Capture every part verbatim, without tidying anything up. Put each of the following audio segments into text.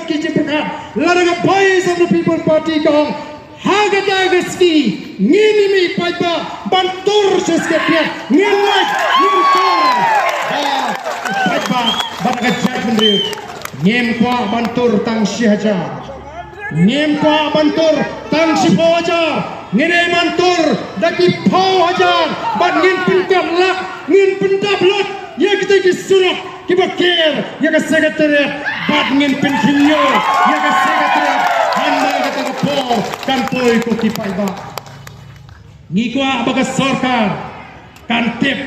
ki jingpyrkhat, lada ka Voice of the People Party ka ong ha kata ka sngi ngin ïa mih paidbah ban tur sha Secretariat, ngin leit, ngin tur. Ba paidbah bad ka jaitbynriew ngim kwah ban tur tang shi hajar. Ngim kwah ban tur tang shiphew hajar. Ngin ïa ban tur da ki phew hajar bad ngin pynkot lak, ngin pyndap lut ïa kita ki surok kiba ker ïa ka Secretariat bad ngin pynkhynñiuh ïa ka Secretariat. Hynda kata ka por kan poi, ko ki paidbah. Ngi kwah ba ka sorkar kan tip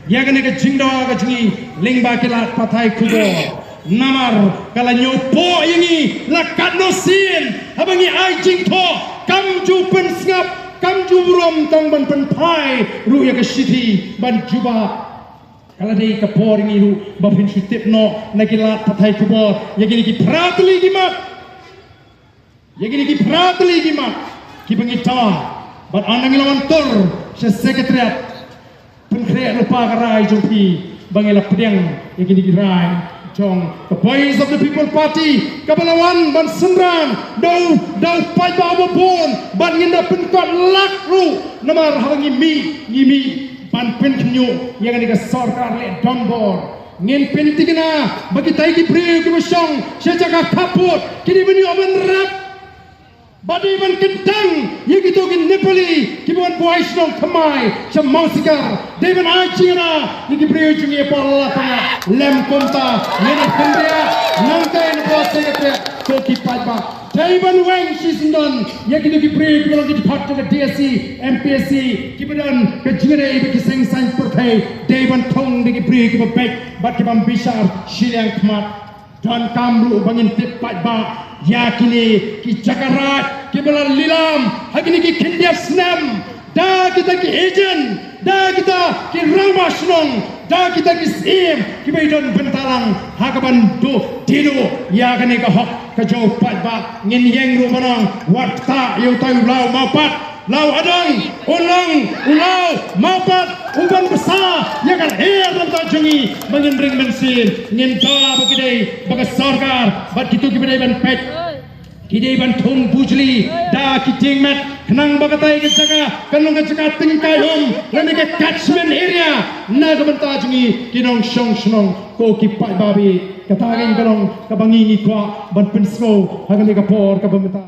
ïa kane ka jingdawa ka jong ngi lyngba ki lad pathai khubor. Namar ka la ñiewpoh ïa ngi la katno sien haba ngi ai jingthoh kam ju pynsngap, kam ju burom tang ban pynphai ruh ïa ka shithi ban jubab. Ka la dei ka por ïa ngi ruh ba phin shu tip noh na ki lad pathai khubor ïa kine ki phra tylli ki mat. Ïa kine ki phra tylli ki mat kiba ngi dawa bad haba ngi la wan tur sha Secretariat, pynkhreh lypa ka rai jong phi ba ngi la pdiang ïa kine ki rai jong ka Voice of the People Party kaba la wan ban synran da u, da u paidbah uba bun, bad ngin da pynkot lak ruh. Namar haba ngi mih, ngi mih ban pynkhynñiuh ïa kane ka sorkar leh donbor. Ngin pynthikna ba kita ki briew kiba shong sha jaka khappud ki dei ban ïoh ban rep. Ba dei ban kyntang ïa kito ki Nepali kiba wan buh shnong thymmai sha Mawsikar. Dei ban ai jingïada ïa ki briew jong ngi hapoh Lalapanga. Lym kumta, ngin ïa kynriah nangta na ka Secretariat, ko ki paidbah. Dei ban weng shisyndon ïa kito ki briew kiba long ki dkhot jong ka DSC, MPSC, kiba don ka jingïadei bad ki seng saiñ pyrthei. Dei ban thung da ki briew kiba beit bad ki bym bishar shiliang khmat. Donkam ruh ba ngin tip paidbah ïa kine ki jaka raid kiba la lilam ha kine ki khyndiat snem da kita ki agent, da kita ki rangbah shnong, da kita ki syiem kiba ïadon bynta lang ha kaban duh dih duh ïa kane ka hok ka jong u paidbah. Ngin ïeng ruh ban ong, wat ktah ïa utai u Law Mawpat, Law Adang, u long u Law Mawpat uban bsa ïa ka lyer na bynta jong ngi ba ngin ring mynsiem. Ngin dawa ba ki dei, ba ka sorkar bad kito kiba dei ban peit ki dei ban thung bujli da ki diengmet, khnang ba katai ka jaka kan long ka jaka tyngkai um lane ka catchment area na ka bynta jong ngi ki nongshong shnong, ko ki paidbah. Kata ka long kaba ngi ngi kwah ban pynsngew ha kane ka por kaba mynta.